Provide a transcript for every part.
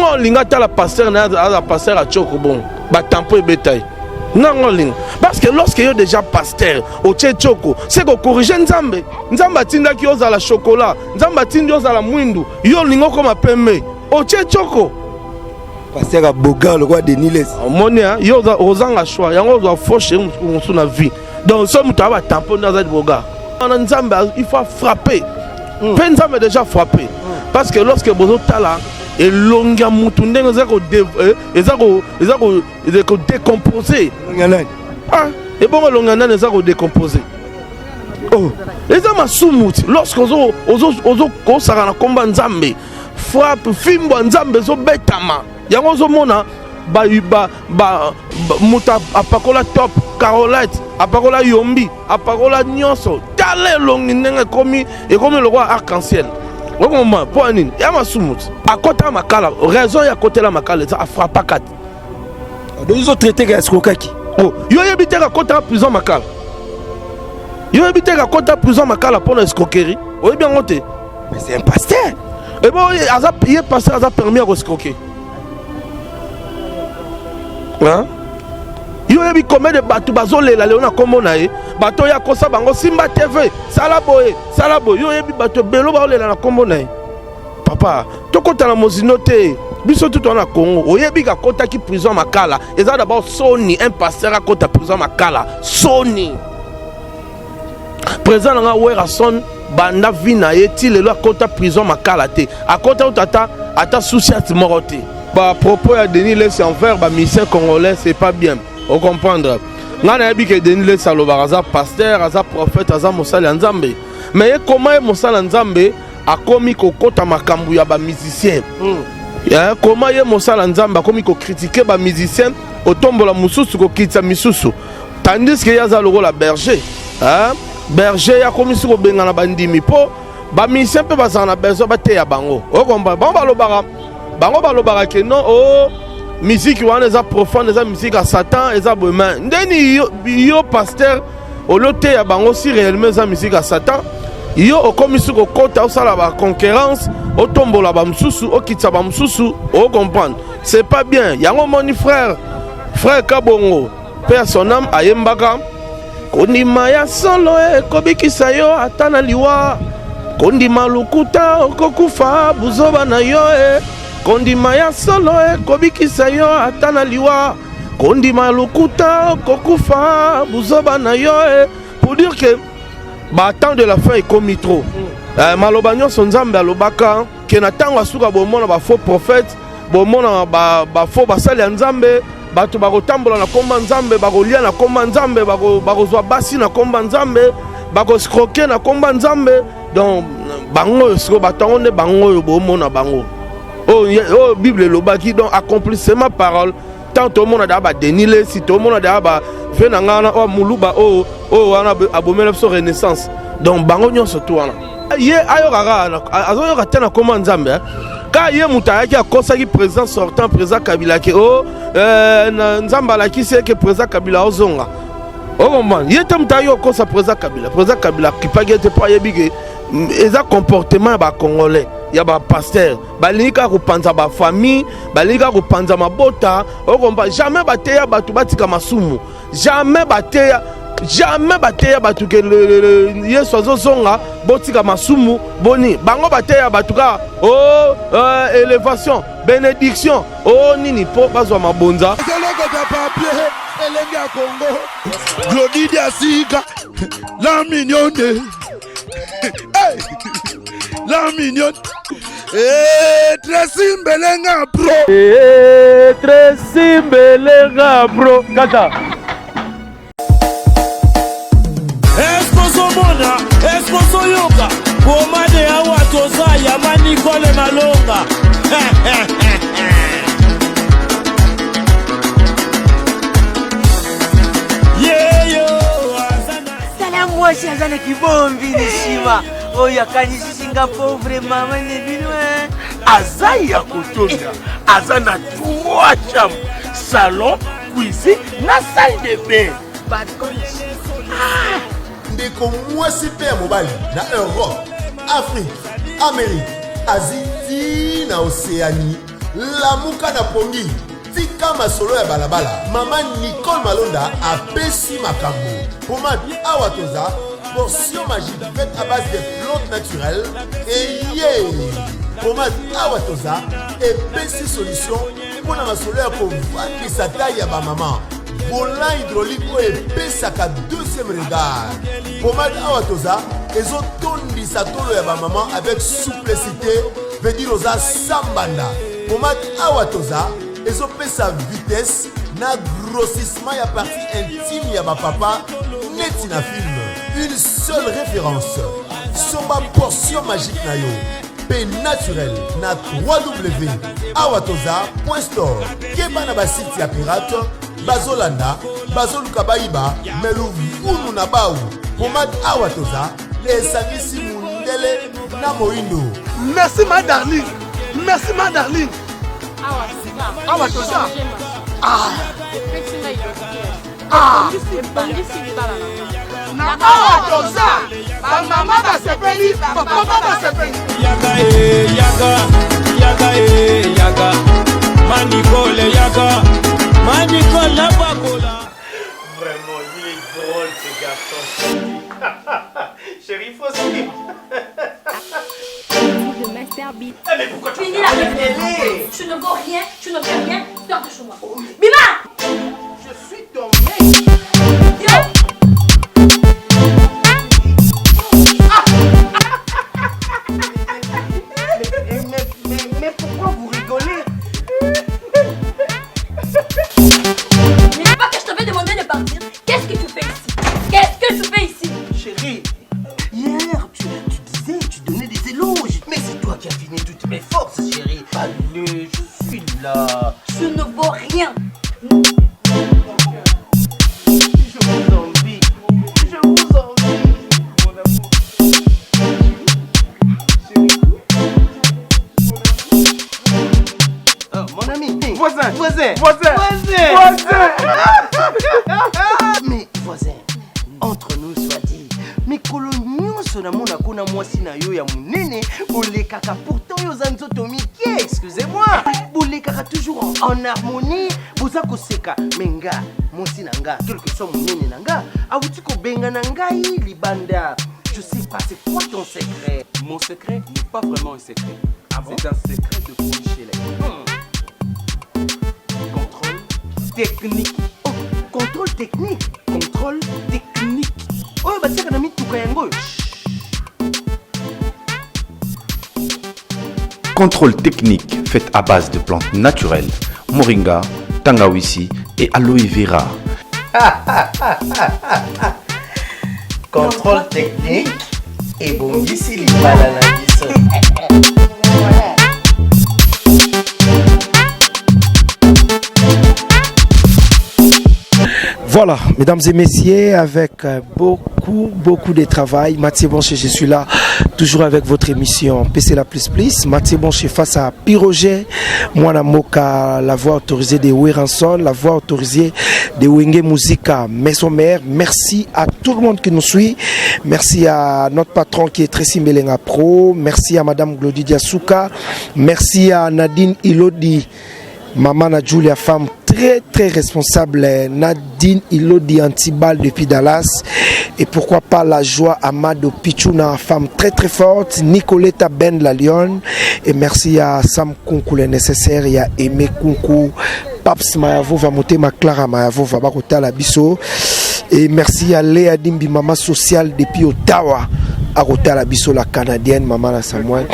Bongo olinga atala pasteur na ye aza pasteur ya tshoko bongo batampo ebeta ye nango olinga parce que lorsque yo déjà pasteur otie tshoko se kokorige nzambe. Nzambe atindaki yo ozala chocolat, nzambe atindi yo ozala mwindu, yo olinga okoma pembe, otie tshoko. Pasteur aboga lokola Denis Lessie. Omoni yo ozanga choix yango ozwa faux chéri mosusu na vie. Donc so moto aba tampon nde aza liboga wana nzambe il faut frapper mpe nzambe déjà frappé parce que lorsque bozotala elongi ya mutu ndenge eza kodécompose ebongo elongi ya nani eza kodécompose? Oh, eza masumu ti lorsque ozokosaka na komba nzambe, frappe fimbo ya nzambe ezobetama yango ozomona moto apakola top carolite, apakola yombi, apakola nyonso, tala elongi ndenge ekomi, ekomi lokola arc-en-ciel. Okomoma mpo ya nini? Ya masumu ti akota makala. Raison ya akotela makala eza afrapaka te. Donc izotraite ka escroquaki. Oh, yo oyebi te akotaka prison makala? Yo oyebi te akota prison makala mpo na escroquerie? Oyebi yango te? Mais c'est un pasteur. Ebo aza ye pasteur, aza permis ya koescroquer? Hein? Yo oyebi combien de bato bazolela lelo na nkombo na ye? Bato oyo akosa bango, simba TV, sala boye, sala boye. Yo oyebi bato ebele baolela na nkombo na ye? Papa, tokɔta na mozindo te. Biso tu toza na Congo. Oyebi kakɔtaki prison makala? Eza d'abord soni, un pasteur akɔta prison makala, soni. Président na nga Werrason, banda vie na ye ti lelo akɔta prison makala te, akɔta kutu ata sous-ciat moko te. Bapropos ya Denis Lessie envers bamusicien congolais, c'est pas bien. Ocomprendre, ngai nayebi ke Denis Lessie alobaka aza pasteur, aza prophète, aza mosali ya nzambe, mais ye koma ye mosali ya nzambe akomi kokɔta makambo ya bamusicien? Koma ye mosala nzambe akomi kocritiquer bamusicien, kotombola mosusu, kokitisa misusu, tandis ke ye aza lokola berger, hein? Berger ye akomisi kobengana bandimi mpo bamusicien mpe bazala na besoin bateya bango. Okomprendre, bango balobaka ke non, o musique wana eza profonde, eza musique ya Satan, eza boye. Mais ndeni yo pasteur oloteya bango, si réellement eza musique ya Satan, yo okomisi kokota, osala baconcurrence, otombola bamosusu, okitisa bamosusu. Ocomprendre, c'est pas bien. Yango omoni frère Kabongo mpe ya son âme ayembaka: kondima ya solo ekobikisa yo ata na liwa, kondima lokuta okokufa buzoba na yo e. Kondima ya solo ekobikisa yo ata na liwa, kondima lokuta okokufa buzoba na yo e. Pour dire que batemps de la fin ekomi trop. Maloba nyonso nzambe alobaka ke na ntango asuka bomona bafaux prophète, bomona bafaux basali ya nzambe, bato bakotambola na komba nzambe, bakolia na komba nzambe, bakozwa basi na komba nzambe, bakoescroquer na komba nzambe. Donc bango oyo sikoyo, bato yango nde bango oyo bomona bango oyo Bible elobaki. Donc accomplissement parole, tant tomona daa baDenis Lessie, tomona daa bafe na ngai wana oyo moluba oyo wana abomela biso renaissance. Donc bango nyonso tu wana ye ayokaka, azoyoka te na komba nzambe. Ka ye moto ayaki akosaki président sortant, président Kabila, ke o nzambe alakisi eke président Kabila ozonga. Okomprendre, ye te moto ayaki kokosa président Kabila. Président Kabila akipaki ete mpo ayebi ke eza comportement ya bacongolais, ya bapasteur. Balingi kaka kopanza bafamille, balingi kaka kopanza mabota. Okompa jamais bateya bato batika masumu, jamais bateya, jamais bateya bato ke Yesu azozonga, botika masumu. Boni bango bateya bato kaka o oh, élévation, bénédiction, o oh, nini, mpo bazwa mabonza. Ezolokota papier elenge ya Kongo, Glodi Diasika, la mignonne, hey! La mignonne. Hey, Tracy Mbelenga bro. Hey, Tracy Mbelenga bro kaka. Eskozomona, eskozoyoka pomade awa toza ya manikole malonga. Yeyo aza na Tala mwasi aza na kibombi na nsima oyo akanisisi nga pauvre mama ne bino eh. Aza ya kotonda, aza na trois chambre, salon, cuisine na salle de bain. Ndeko mwasi mpe ya mobali na Europe, Afrique, Amérique, Asie ti na Océanie. Lamuka na pongi, tika masolo ya balabala. Mama Nicole Malonda apesi makambo. Pomade awa toza portion magique faite à base de plantes naturelles eye pomade awa toza epesi solution mpo na masolo ya kovandisa tai ya bamama volant hydraulique oyo epesaka deuxième regard pomade awa toza ezotondisa tolo ya bamama avec souplicité veut dire oza sambanda pomade awa toza ezopesa vitesse na grossissement ya partie intime ya bapapa neti na film une seule référence somba portion magique na yo mpe naturel na 3w awa toza point store keba na basite ya pirate bazolanda bazoluka bayiba me luvunu na bawu pomade awa toza esangisi mundele na moindo merci ma darling merci ma darling awa toza ah. Ah. na awa toza bamama basepeli bapapa basepeli yaka e yaka yaka e yaka manikole yaka manikole nabakola Vraiment, il est drôle ce garçon. Chérie, faut suivre. Le Master Beat. Eh, mais pourquoi tu Finis la télé Tu ne vaux rien, tu ne fais rien, sors de chez moi. Bima Je suis ton mec. Yo Mais, mais, mais, mais pourquoi vous rigolez N'est-ce pas que je t'avais demandé de partir Qu'est-ce que tu fais ici Qu'est-ce que tu fais ici Chérie, hier tu, tu disais, tu donnais des éloges. Mais c'est toi qui as fini toutes mes forces, chérie. Allez, je suis là. Tu ne vaux rien. Je vous envie. Je vous envie. Mon amour. Oh, mon ami. Voisin. Voisin. Voisin. Voisin. Voisin. Mais voisin, entre nous soit dit, mikolo nyonso namona kuna mwasi na yo ya monene bolekaka pourtant yo oza nzoto mike excusez-moi bolekaka toujours en, en harmonie boza koseka me nga mwasi na nga quelque soit monene na nga awuti kobengana ngai libanda je sais pas c'est quoi ton secret Mon secret n'est pas vraiment un secret. Ah bon C'est un secret de Polychelec. Contrôle technique. Oh, contrôle technique Contrôle technique. oyo batiaka na mituka yango oyo Contrôle technique fait à base de plantes naturelles, moringa, tangawisi et aloe vera. Contrôle technique ebongisi libala na biso. Voilà, mesdames et messieurs, avec euh, beaucoup, beaucoup de travail, Mathieu Boncher, je suis là, toujours avec votre émission PC La Plus Plus. Mathieu Boncher face à Piroger, Mwana Moka, la voix autorisée de Weranson, la voix autorisée de Wenge Musica, Maison Mère. Merci à tout le monde qui nous suit. Merci à notre patron qui est Tracy Melenga Pro. Merci à Madame Glody Diasuka. Merci à Nadine Ilodi. Maman na Julia, femme très très responsable, Nadine Ilodi Antibal depuis Dallas. Et pourquoi pas la joie Amado Pichuna, femme très très forte, Nicoletta Ben la Lionne. Et merci à Sam Kunku le nécessaire, et à Aimé Kunku, Paps Mayavova, Motema Clara Mayavova, Bakota Biso. Et merci à Léa Dimbi, maman sociale depuis Ottawa. Akota la biso la canadienne, maman la Samuel.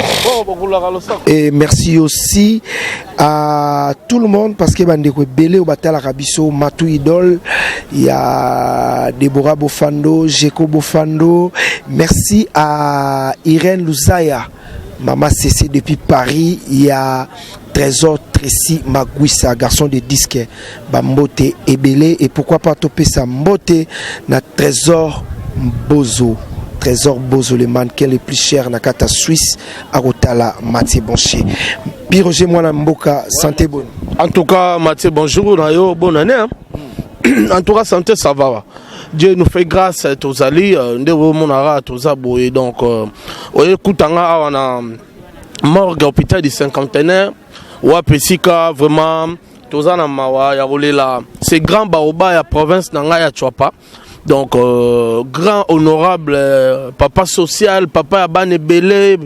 Et merci aussi à tout le monde parce que bandeko ebele oyo batalaka biso Matou Idole, il y a Deborah Bofando, Jeko Bofando. Merci à Irène Luzaya, maman CC depuis Paris, il y a Trésor Tracy Maguisa, garçon de disque, Bambote Ebele et pourquoi pas topesa mbote na Trésor Bozo. Trésor Bozo, le mannequin le plus cher na kata Suisse, akotala Mathieu Boncher. Piroger Mwana Mboka, santé bonne. En tout cas, Mathieu, bonjour, nayo, bonne année. Hein? En tout cas, santé, ça va. Dieu nous fait grâce, tozali, nde omonaka toza boye. Donc, oyekutanga awa na morgue hôpital du cinquantenaire, Wapi esika vraiment toza na mawa ya kolela ce grand baoba ya province na ngai ya Tshuapa. Donc grand honorable papa social, papa ya bana ebele.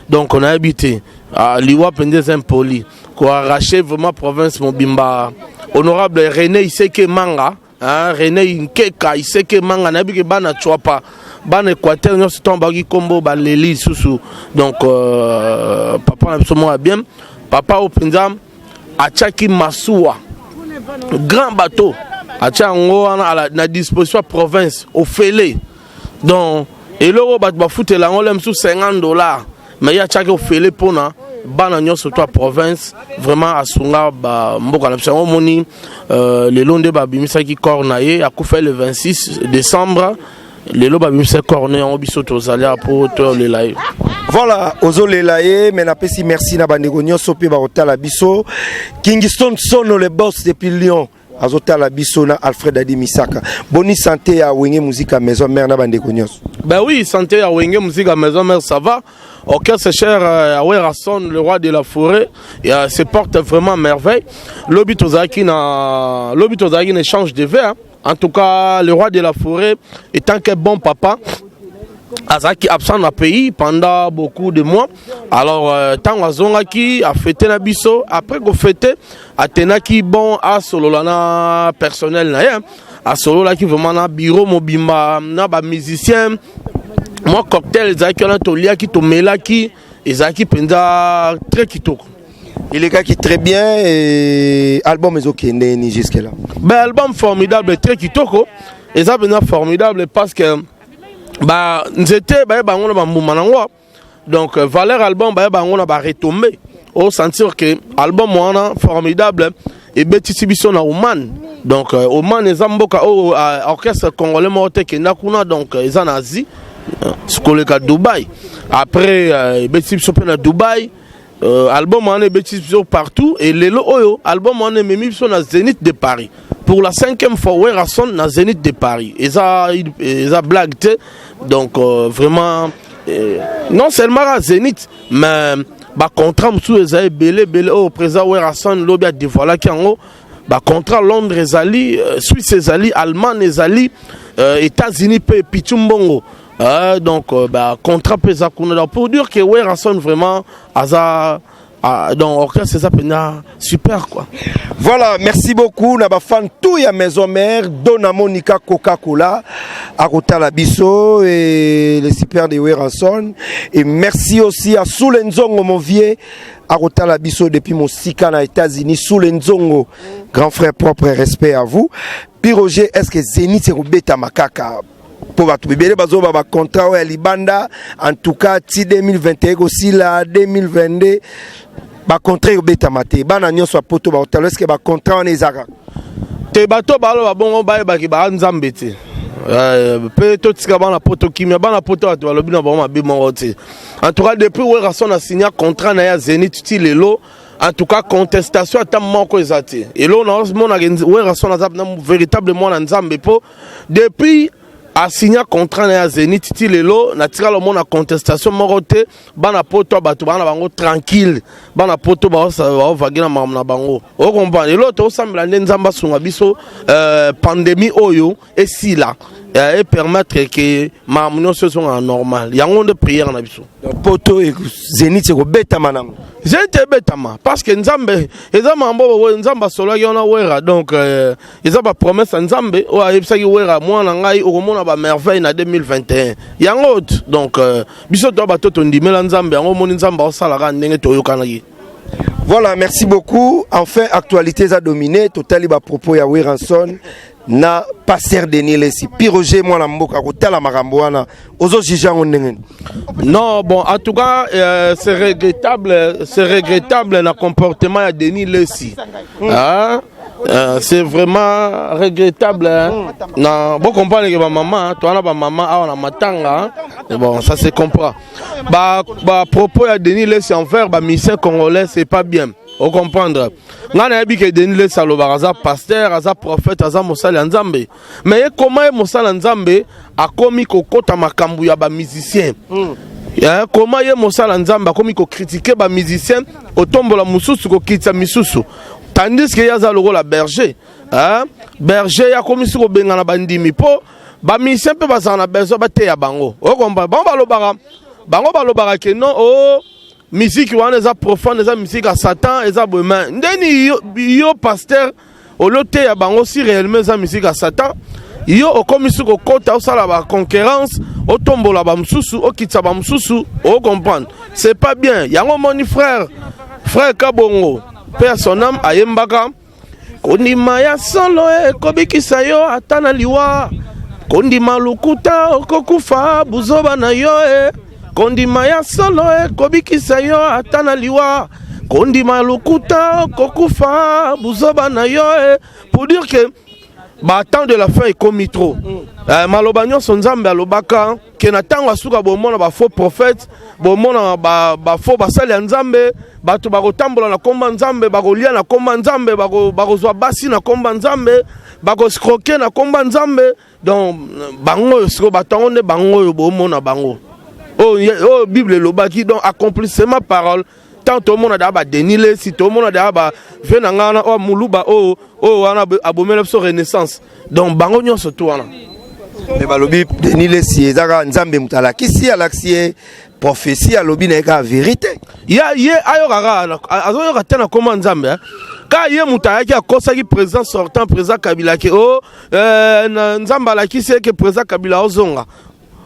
Donc nayebi te, ah, liwa mpenza eza impoli koarrache vraiment province mobimba. Honorable René Iseke Manga, hein, René Nkeka Iseke Manga, nayebi ke bana Tshuapa, bana Équateur nyonso, ntango bayoki nkombo baleli lisusu. Donc papa na biso moko ya bien, papa oyo mpenza atiaki masuwa, grand bateau, atia yango wana na disposition ya province ofele. Donc eloko bato bafutela yango le mosusu 50 $, mais ye atiaki ofele mpona bana nyonso to ya province. Vraiment asunga bamboka na biso. Yango omoni lelo nde babimisaki corps na ye. Akufa le 26 décembre, lelo babimisaki corps na yango. Biso tozali awa mpo toyolela ye. Voilà, ozolela ye, mais napesi merci na bandeko nyonso mpe bakotala biso. Kingston Sono, le boss depuis Lyon, azotala biso, na Alfred Adi Misaka. Boni santé ya Wenge Musica Maison Mère na bandeko nyonso? Ben oui, santé ya Wenge Musica Maison Mère, ça va. Orchestre cher Werrason, le roi de la forêt, et se porte vraiment merveille. Lobi tozalaki na lobi tozalaki na échange de verres. En tout cas, le roi de la forêt, étant qu'un bon papa, azalaki absent na pays pendant beaucoup de mois. Alors ntango azongaki, afete na biso. Après kofete, atenaki bon asolola na personnel na ye. Asololaki vraiment na bureau mobimba, na bamusicien. Mwa cocktail ezalaki wana, toliaki, tomelaki, ezalaki mpenza très kitoko. Elekaki très bien. Et album ezokende ni jusque là? Ben, album formidable, très kitoko, eza mpenza formidable parce que ba nzete bayeba yango na bambuma nango. Donc valeur album bayeba yango na baretombées. Osentir que album wana formidable ebetisi biso na Oman. Donc Oman eza mboka oyo orchestre congolais moko te kenda kuna. Donc eza na Asie, koleka Dubai. Après ebetisi biso mpe na Dubai. Album wana ebetisi biso partout. Et lelo oyo album wana ememi biso na Zénith de Paris pour la cinquième fois. Werrason na Zénith de Paris, eza blague te. Donc vraiment non seulement à Zénith, mais bacontrat mosusu eza ebele ebele oyo président Werrason lobi adévoilaki yango. Bacontrat Londres ezali, Suisse ezali, Allemagne ezali, États-Unis mpe pitu mbongo. Donc bacontrat mpe eza kuna. Donc pour dire que Werrason vraiment aza, ah, donc orchestre eza mpenza super quoi. Voilà, merci beaucoup na bafan tout ya Maison Mère. Dona Monica Coca-Cola akotala biso et le super de Werrason. Et merci aussi à Soule Nzongo, mon vieux, akotala biso depuis mosika na États-Unis. Soule Nzongo, grand frère propre, respect à vous. Puis Roger, est-ce que Zénith ekobetama kaka? Mpo bato ebele bazoba bacontrat oyo ya libanda. En tout cas ti 2021 ekosila, 2022 bacontrat ekobetama te. Bana nyonso ya poto bakotala, est-ce bacontrat wana eza kaka? Te, bato baloba bongo bayebaki baa Nzambe te. Mpe totika bana poto kimia. Bana poto, bato balobi na bango mabe moko te. En tout cas, depuis Werrason asigna contrat na ye ya Zénith ti lelo, en tout cas contestation ata moko eza te. Eloko naomonaka, Werrason aza véritable mwana Nzambe, mpo depuis asigna contrat na ya Zénith ti lelo, natikala omona contestation moko te. Bana poto, bato baa na bango tranquille. Bana poto baovage na makambo na bango, ocomprendre. Eloko tosambela nde Nzambe asunga biso, pandémie oyo esila, epermettre ke makambo nyonso ezongaka normal. Yango nde prière na biso. Poto, Zénith ekobetama nango? Zénith ebetama parce que Nzambe eza makambo oyo Nzambe asolaki wana Wera. Donc eza bapromesse ya Nzambe oyo ayebisaki Wera: mwana ngai, okomona bamerveille na 2021. Yango donc biso to bato tondimela Nzambe, yango omoni Nzambe aosalaka ndenge toyokanaki. Voilà, merci beaucoup. Enfin, actualité a dominé, totali ba propos ya Werrason na pasteur Denis Lessi. Pi Roger, mwana mboka, kotala makambo wana, ozo juger yango ndenge? Non, bon, en tout cas, c'est regrettable, c'est regrettable le comportement ya Denis Lessi. Hein? C'est vraiment regrettable, hein? Na bon comprendre que ba maman, toi na ba maman awa na matanga, hein? Bon, ça se comprend. Ba propos ya Denis Lessi envers ba musicien congolais, c'est pas bien. O comprendre. Nga nayebi ke Denis Lessi alobaka aza pasteur, aza prophète, aza mosali ya Nzambe. Mais ye, koma ye mosali ya Nzambe, akomi kokota makambo ya bamusicien. Eh, koma ye mosala nzambe akomi kocritiquer bamusicien, kotombola mosusu, kokitisa misusu, tandis que ye aza lokola berger, eh? Berger ye akomisi kobengana bandimi, mpo bamusicien mpe bazala na besoin bateya bango. Okomba bango balobaka, bango balobaka ke non, o oh, musique wana eza profane, eza musique ya Satan, eza boye. Mais ndeni yo, yo pasteur, oloteya bango, si réellement eza musique ya Satan, yo okomisi kokota, osala baconcurrence, otombola bamosusu, okitisa bamosusu. Ocomprendre, c'est pas bien. Yango omoni frère Kabongo, mpe ya son âme, ayembaka: "Kondima ya solo ekobikisa yo ata na liwa, kondima lokuta okokufa buzoba na yo e. Kondima ya solo ekobikisa yo ata na liwa, kondima lokuta okokufa buzoba na yo e." Pour dire que batemps de la fin ekomi trop. Maloba nyonso Nzambe alobaka ke na ntango asuka, bomona bafaux prophète, bomona bafaux basali ya Nzambe, bato bakotambola na komba Nzambe, bakolia na komba Nzambe, bakozwa basi na komba Nzambe, bakoescroquer na komba Nzambe. Donc bango oyo sikoyo, bato yango nde bango oyo bomona, bango oyo Bible elobaki. Donc accomplissement parole, tant tomona daa baDenis Lessie, tomona daa bave na ngai wana oyo moluba oyo wana abomela biso Renaissance. Donc bango nyonso tu wana. Me balobi Denis Lessie eza kaka Nzambe moto alakisi, alakisi ye prophétie, alobi na ye kaka vérité. Ya ye ayokaka, azoyoka te na komba Nzambe. Ka ye moto ayaki akosaki président sortant, président Kabila, ke o Nzambe alakisi ye ke président Kabila ozonga.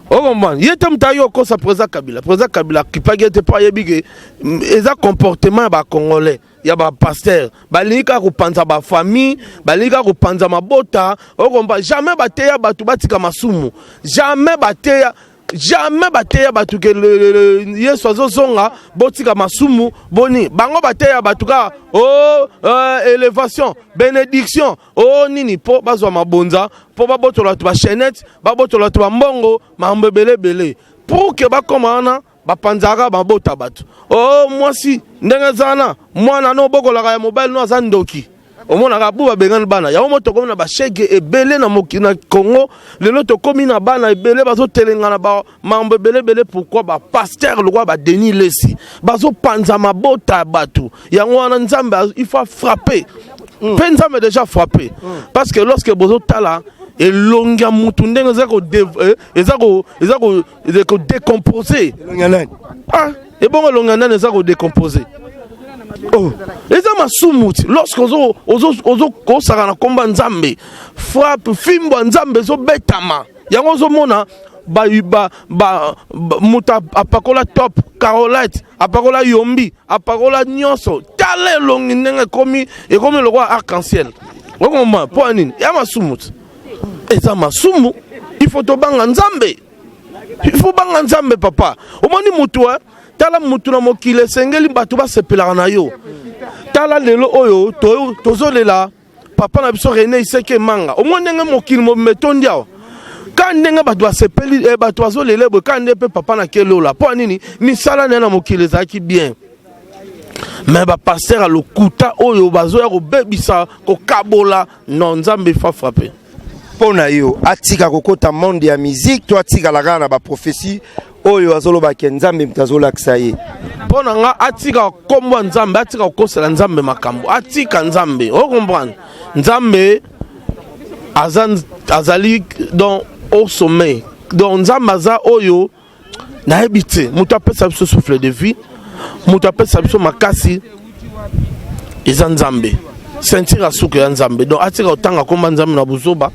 Okomprendre, ye te moto ayaki kokosa président Kabila. Président Kabila akipaki ye te, mpo ayebi ke eza comportement ya bacongolais, ya bapasteur. Balingi kaka kopanza bafamille, balingi kaka kopanza mabota. Okompa jamais bateya bato batika masumu, jamais bateya, jamais bateya bato ke Yesu azozonga, botika masumu. Boni bango bateya bato kaka o oh, élévation, bénédiction, o oh, nini, mpo bazwa mabonza, mpo babotola bato bachaînette, babotola bato bambongo, makambo ebele ebele, pour ke bakóma wana bapanzaka mabota bato. O oh, mwasi ndenge eza wana, mwana no obokolaka ya mobali no aza ndoki, omonaka bu babengani bana yango mo. Tokomi na bashege ebele na mokili na Congo lelo, tokomi na bana ebele bazotelengana, bamambo ebele ebele. Pourquoi bapasteur lokola baDenis Lessie bazopanza mabota ya bato? Yango wana Nzambe il faut frapper, mpe Nzambe déjà frappé, parce que lorsque bozotala elongi ya mutu ndenge eza kodécompose. Ah, ebongo elongi ya nani eza kodécompose? Oh, eza masumu ti lorsque ozokosaka na komba Nzambe, frappe, fimbo ya Nzambe ezobetama. Yango ozomona moto apakola top carolite, apakola yombi, apakola nyonso, tala elongi ndenge ekomi, ekomi lokola arc-en-ciel. Okoma mpo ya nini? Ya masumu ti, eza masumu. Il faut tobanga Nzambe, il faut banga Nzambe. Papa, omoni mutu, tala mutu na mokili, esengeli bato basepelaka na yo. Tala lelo oyo tozolela papa na biso René Iseke Manga, omoni ndenge mokili mobimba etondi awa, ka ndenge bato basepeli, bato bazolela boye, ka nde mpe papa na kelola. Mpo ya nini? Misala na ye na mokili ezalaki bien. Mais bapasteur ya lokuta oyo bazoya kobebisa, kokabola, non, Nzambe fa frappe. Mpo na yo, atika kokota monde ya musique to atikala kaka na baprophétie oyo azolobaka Nzambe moto azolakisa ye? Mpo na nga, atika nkombo ya Nzambe, atika kokosela Nzambe makambo, atika Nzambe. Ocomprendre, Nzambe aza, azali donc au sommet. Donc Nzambe aza oyo nayebi te, moto apesa biso souffle de vie, moto apesa biso makasi eza Nzambe, ceinture asuka ya Nzambe. Donc atika kotanga komba Nzambe na buzoba.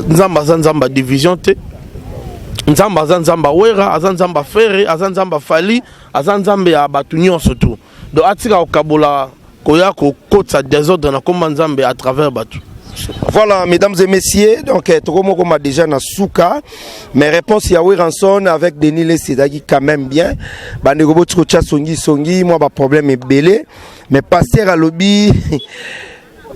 Nzambe aza Nzambe ya division te. Nzambe aza Nzambe awera, aza Nzambe afere, aza Nzambe afali, aza Nzambe ya bato nyonso tu. Donc atika kokabola, koya kokotisa désordre na komba Nzambe à travers bato. Voilà, mesdames et messieurs, donc tokomi déjà na suka, mais réponse ya Werrason avec Denis Lessie ezalaki quand même bien. Bandeko, boti kotia songi songi, moi ba problème ebele, mais pasteur alobi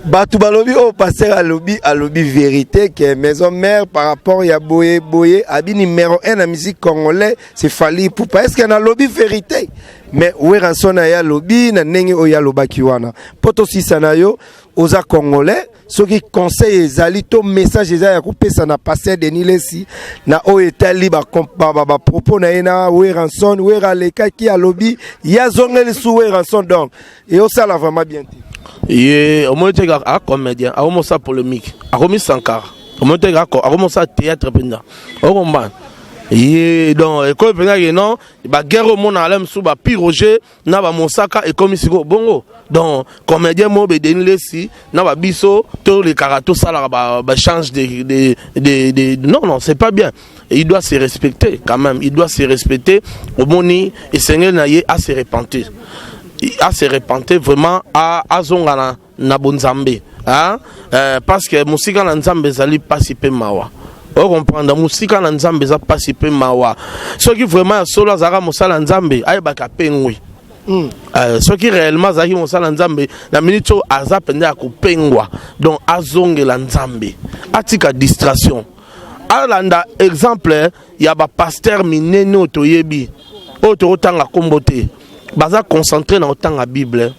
Bato balobi oyo pasteur alobi, alobi vérité que Maison Mère par rapport ya boye boye, abi numéro 1 na musique congolais c'est Fally Ipupa. Est ce que nalobi vérité? Mais Werrason aye alobi na ndenge oyo alobaki wana mpo tosisa na yo. Oza congolais, soki conseil ezali to message eza ya kopesa na pasteur Denis Lessie na oyo etali bapropos na ye na Werrason. Wera alekaki, alobi ye azongeli su Werrason, donc eosala vraiment bien te. Ye omoni te, a comédien akomosala polémique, akomi Sankara. Omoni te, akomosala théâtre mpenza, okomba ye. Donc ekomi mpenza ke non, baguerre omona ala mosusu, bapi Roger na bamosaka ekomi sikoyo bongo. Donc comédien moko be Denis Lessie na babiso tolekaka, tosalaka bachange de. Non, non, c'est pas bien. Il doit se respecter quand même, il doit se respecter. Omoni, esengeli na ye a se repentir, a se repentir vraiment, azonga na bonzambe, hein? Parce que mosika na Nzambe ezali mpasi mpe mawa. Ocomprendre, mosika na Nzambe eza mpasi mpe mawa. Soki vraiment ya solo azalaka mosala ya Nzambe, ayebaka pengwi. Soki réellement azalaki mosala Nzambe, na minute oyo aza mpenza ya kopengwa. Donc azongela Nzambe, atika distraction, alanda exemple ya bapasteur minene oyo toyebi, oyo tokotanga nkombo te. Baza concentré na kotanga Bible,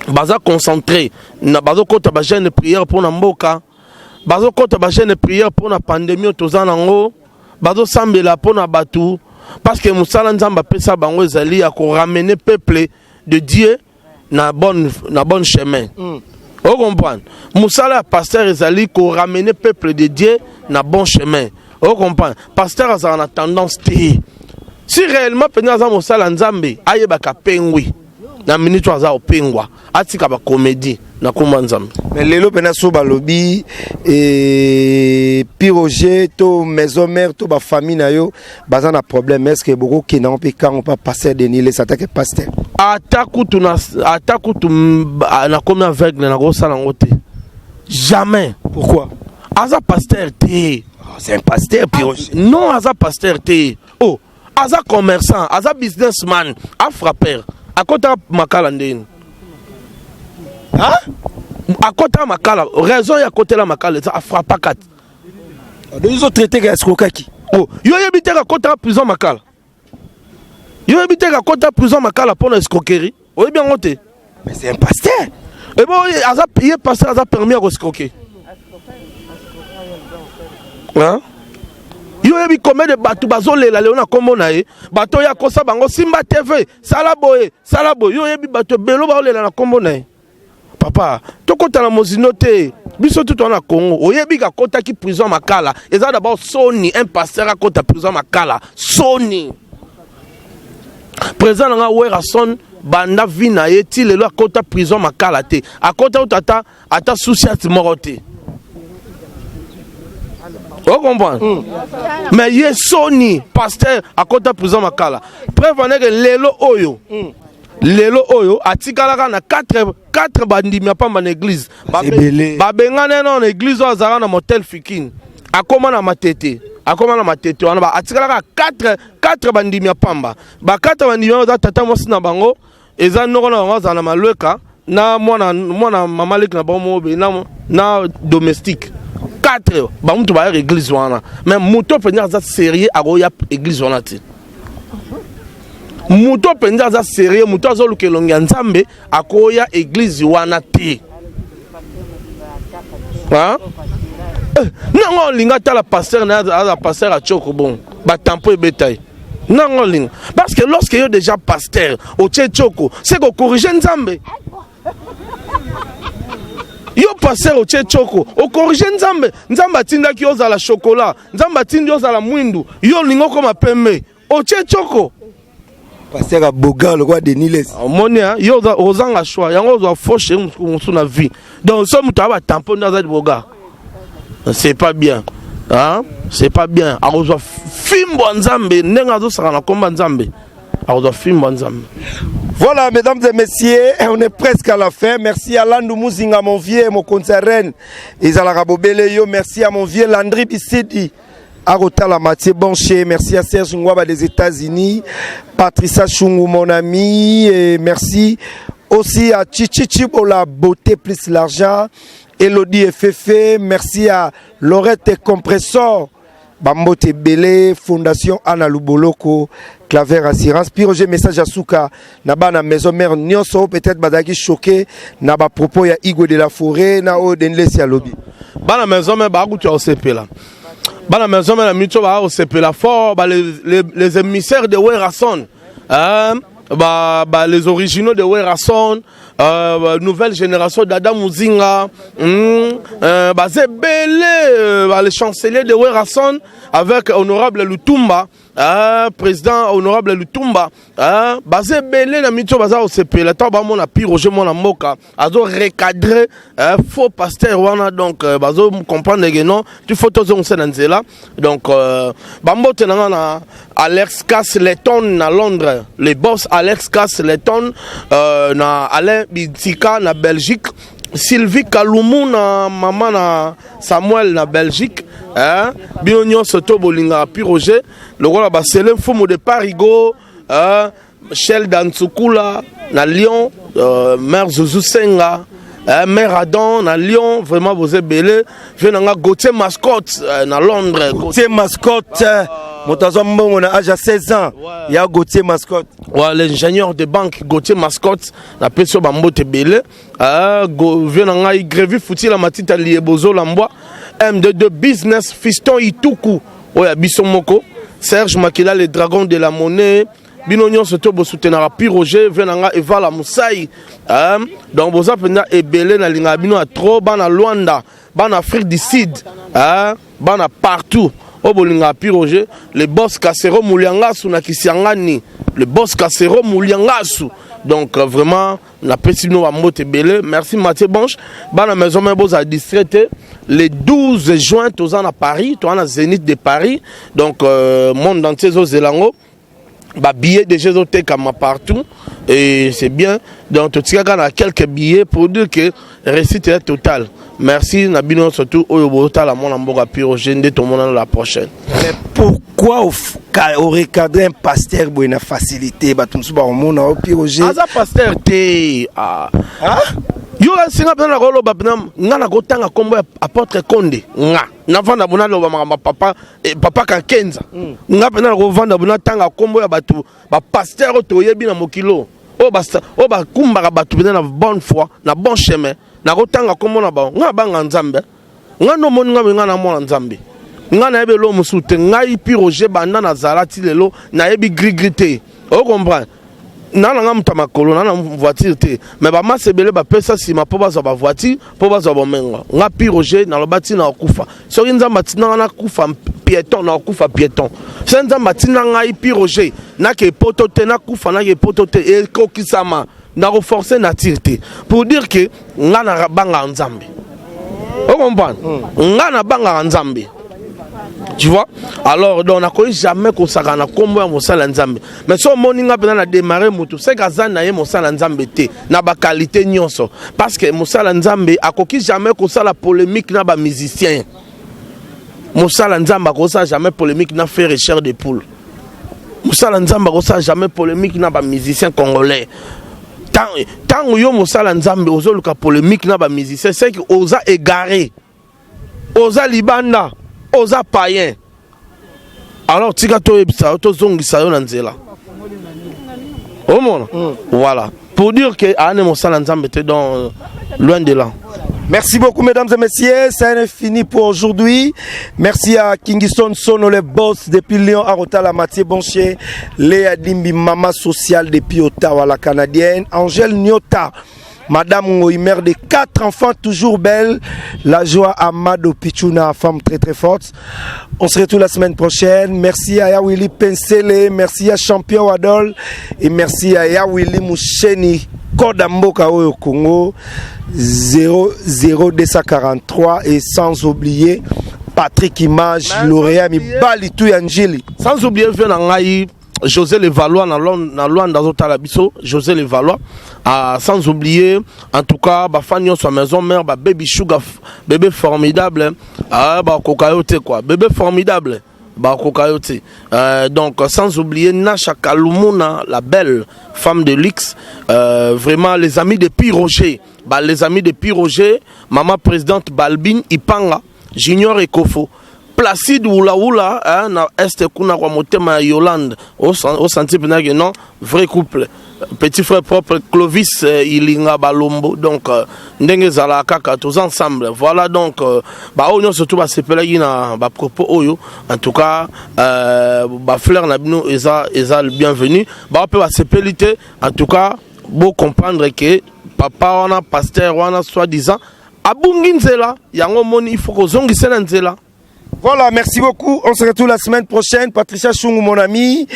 baza concentré na bazokɔta bajeûne prière mpona mboka, bazokɔta bajeûne prière mpona pandémie oyo toza nango, bazosambela mpona bato, parce que mosala Nzambe apesa bango ezali ya koramener peuple de Dieu na bonne chemin. Ocomprendre, mosala ya pasteur ezali koramener peuple de Dieu na bon chemin. Ocomprendre, pasteur azala na tendance te. Si réellement mpenza aza mosala ya Nzambe, ayebaka pengwi na minute oyo aza kopengwa, atika bacomédie na komba Nzambe. Mais lelo mpena so balobi e, Piroger to Maison Mère to bafamille na yo baza na problème, est ce que bokokenda yango mpe kango mpa pasteur Denis Lessie atake pasteur? Ata kutu na, ata kutu nakomi aveugle, nakosala yango te, jamais. Pourquoi? Aza pasteur te. C'est un pasteur, Piroger. Non, aza pasteur te. Oh, aza commerçant, aza businessman, afrapper. Akotaka Makala ndeni? Akotaka Makala, raison ya akotela Makala eza afrapaka te. Donc ozotraite ka escroquaki? Oh, yo oyebi te, akotaka prison Makala. Yo oyebi te, akota prison Makala mpo na escroquerie. Oyebi yango te? Mais c'est un pasteur. Ebo aza ye pasteur, aza permis ya koescroquer, hein? Yo oyebi combien de bato bazolela lelo na nkombo na ye? Bato oyo akosa bango, simba TV, sala boye, sala boye. Yo oyebi bato ebele baolela na nkombo na ye? Papa, tokɔta na mozindo te. Biso tu toza na Congo. Oyebi kakɔtaki prison Makala, eza d'abord soni. Un pasteur akɔta prison Makala, soni. Président na nga Werrason, banda vi na ye ti lelo, akɔta prison Makala te, akɔta kutu ata susiate moko te. Ocomprendre? Mais ye soni, pasteur akɔta prison Makala. Preuve andeke lelo oyo, lelo oyo atikalaka na 4 4 bandimi ya pamba na église. Babengana ye na église oyo azalaka na Motel Fikine, akóma na Matete, akóma na Matete wana, atikalaka 4 4 bandimi ya pamba. Ba 4 bandimi wana eza tata mwasi na bango, eza noko na bango azala na malweka, na mwana mwana mama leki na bango moko boye na domestique. 4 bamutu bayaka église wana. Mais moto mpenza aza sérieux akoya église wana te. Moto mpenza aza sérieux, moto azoluka elongi ya Nzambe, akoya église wana te. Nango olinga atala pasteur na aza pasteur atioko bon, batampo ebeta ye. Nango olinga, parce que lorsque yo déjà pasteur otie tioko, c'est kocorriger Nzambe. Yo pasteur otie tioko, ocorriger Nzambe. Nzambe atindaki yo ozala chocolat, Nzambe atindi ozala mwindu, yo olingi okoma pembe, otie tioko. Pasteur aboga lokola Denis Lessie. Omoni, yo ozanga choix yango, ozwa faux chéri mosusu na vie. Donc so moto aya batampo nde aza liboga, c'est pas bien, hein? C'est pas bien. Akozwa fimbo ya Nzambe ndenge azosaka na komba Nzambe, akozwa fimbo ya Nzambe. Voilà, mesdames et messieurs, on est presque à la fin. Merci à Landou Mouzinga, mon vieux, mon reine. Ezalaka Bobele yo. Merci à mon vieux Landry Bissidi. Arota Mathieu Boncher. Merci à Serge Ngwaba des États-Unis. Patricia Chungu, mon ami. Et merci. aussi à Chichi Chibola, Beauté plus l'argent, Elodie et Fefe, merci à Laurette Compressor, Bambote Belé, Fondation Anna Luboloko, Claver Assurance. Puis Roger, message à Souka, na bana maison mère nyonso, peut-être bazaki choqué, na ba propos ya Igwe de la forêt, na o Denlesi ya lobby. Bana maison mère ba kutu osepela. Bana maison mère na mito ba osepela fort, ba les émissaires de Werrason. Hein? Ba, les originaux de Werrason, nouvelle génération d'Adam Muzinga, ba zebele, ba, les chanceliers de Werrason avec honorable Lutumba, hein, président honorable Lutumba, hein, ba zebele na mito baza osepela, tant ba mona Pi Roger mona mboka, azo recadrer, hein, faux pasteur wana, donc bazo comprendre que non, tu faut tozongisa na nzela. Donc bambote nanga na Alex Cass-Letton na Londres, le boss Alex Cass-Letton, na Alain Bitika na Belgique, Sylvie Kalumu na mama na Samuel na Belgique, hein, bino nyonso to bolinga Pi Roger, lokola ba Sele Mfumu de Parigo, hein, Shell Dantsukula na Lyon, Mère Zuzu Senga, Mère Adam na Lyon, vraiment vous êtes belé. Je nanga Gauthier Mascotte na Londres. Gauthier Mascotte, moto azwa mbongo na âge à 16 ans. Ouais. Ya Gauthier Mascotte. Ouais, l'ingénieur de banque Gauthier Mascotte na peso ba mbote belé. Go, vieux nanga Grévy Futila Matita Liebozo Lambwa, M22 Business Fiston Ituku, oya biso moko, Serge Makila le dragon de la monnaie. Bino nyonso to bosoutenaka Pi Roger, vieux nanga Evala Musai, hein? Donc boza mpenza ebele na lingaka bino ya trop, bana Luanda, bana Afrique du Sud, hein? Bana partout oyo bolingaka Pi Roger, le boss Kasero Muliangasu na Kisiangani, le boss Kasero Muliangasu. Donc vraiment napesi bino ba mbote ebele. Merci Mathieu Bonche. Bana maison mère boza distrait te. Le 12 juin toza na Paris, toza na Zénith de Paris. Donc monde entier ezozela yango. Ba billets déjà ezotekama partout et c'est bien. Donc totikaka na quelques billets pour dire que réussite est totale. Merci na bino surtout oyo botala mwana mboka Pi Roger nde tomonana la prochaine. Mais pourquoi au recadrer un pasteur boye na facilité bato mosusu bakomona o Pi Roger? Aza pasteur te. Ah. Ah? Yo la singa pena na koloba pena nga na kotanga kombo ya apôtre Konde nga navanda bona loba makambo ya papa, papa Kakenza. Nga pena na kovanda bona tanga kombo ya bato ba pasteur oyo toyebi na mokilo oyo ba oyo bakumbaka bato pena na bonne foi na bon chemin na kotanga kombo na bango. Nga banga Nzambe, nga no moni nga nga na mwana Nzambe, nga nayebi eloko mosusu te. Ngai Pi Roger banda nazala ti lelo nayebi gris-gris te, o comprendre? Na nga moto ya makolo, na na voiture te, mais ba masse ebele bapesa nsima mpo bazwa ba voiture, mpo bazwa bomengo. Nga Pi Roger naloba ntina kokufa, soki Nzambe atinda nga nakufa piéton, nakokufa piéton. Soki Nzambe atinda ngai Pi Roger nake poto te, nakufa nake poto te, ekokisama, nakoforce nature te. Pour dire que nga nabangaka Nzambe, o comprendre? Nga nabangaka Nzambe, tu vois? Alors donc nakoki jamais kosaka na kombo ya mosala Nzambe. Mais so omoni nga mpenza na démarrer motu, c'est que aza na ye mosala Nzambe te na ba qualité nyonso, parce que mosala Nzambe akoki jamais kosala polémique na ba musicien. Mosala Nzambe akosala jamais polémique na faire chair de poule. Mosala Nzambe akosala jamais polémique na ba musicien congolais. Tango yo mosala Nzambe ozoluka polémique na ba musicien, c'est que oza égaré, oza libanda, oza païen. Alors tika toyebisa yo, tozongisa yo na nzela. Omona? Voilà. Pour dire que ane mosala Nzambe te, donc loin de là. Merci beaucoup mesdames et messieurs, ça est fini pour aujourd'hui. Merci à Kingston Sono, le boss depuis Lyon, à Rotala, Mathieu Bonchier, Léa Dimbi, maman sociale depuis Ottawa, la Canadienne, Angèle Nyota, Madame Ngoyi, mère de 4 enfants, toujours belle. La joie à Mado Pichuna, femme très très forte. On se retrouve la semaine prochaine. Merci à Yawili Pensele, merci à Champion Wadol et merci à Yawili Moucheni, Kodamboka au Congo, 0 0 243 et sans oublier Patrick Image, lauréat Mibali Tuyanjili. Sans oublier vieux Nangaï, José Levallois na Londres, na Luanda azotala biso, José Levallois. Ah, sans oublier en tout cas ba fan nyonso ya maison mère, ba baby sugar, bébé formidable. Ah, ba kokayo te quoi, bébé formidable. Bakoka yo te. Donc sans oublier Nasha Kalumuna, la belle femme de luxe, vraiment les amis de Pi Roger, bah, les amis de Pi Roger, maman présidente Balbine Ipanga, Junior Ekofo, Placide Wula Wula, hein, na Est kuna kwa motema ya Yolande, au senti mpenza que non, vrai couple. Petit frère propre Clovis Ilinga Balombo, donc ndenge ezalaka kaka, toza ensemble. Voilà, donc baoyo nyonso to basepelaki na bapropos oyo, en tout cas bafleur na bino eza bienvenu. Bao mpe basepeli te, en tout cas bocomprendre que papa wana, pasteur wana, soi-disant abungi nzela yango, omoni, il faut kozongisa na nzela. Voilà, merci beaucoup. On se retrouve la semaine prochaine. Patricia Chungu, mon ami.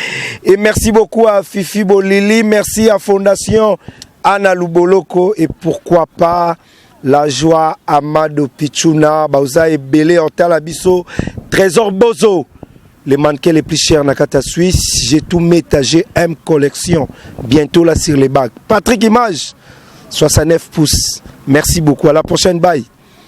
Et merci beaucoup à Fifi Bolili. Merci à Fondation Anna Luboloko. Et pourquoi pas la joie Amado Pichuna, Bauza et Belé Ortala Biso, Trésor Bozo. Les mannequins les plus chers na kati Suisse. J'ai tout mis à GM Collection. Bientôt là sur les bacs. Patrick Image, 69 pouces. Merci beaucoup. À la prochaine. Bye.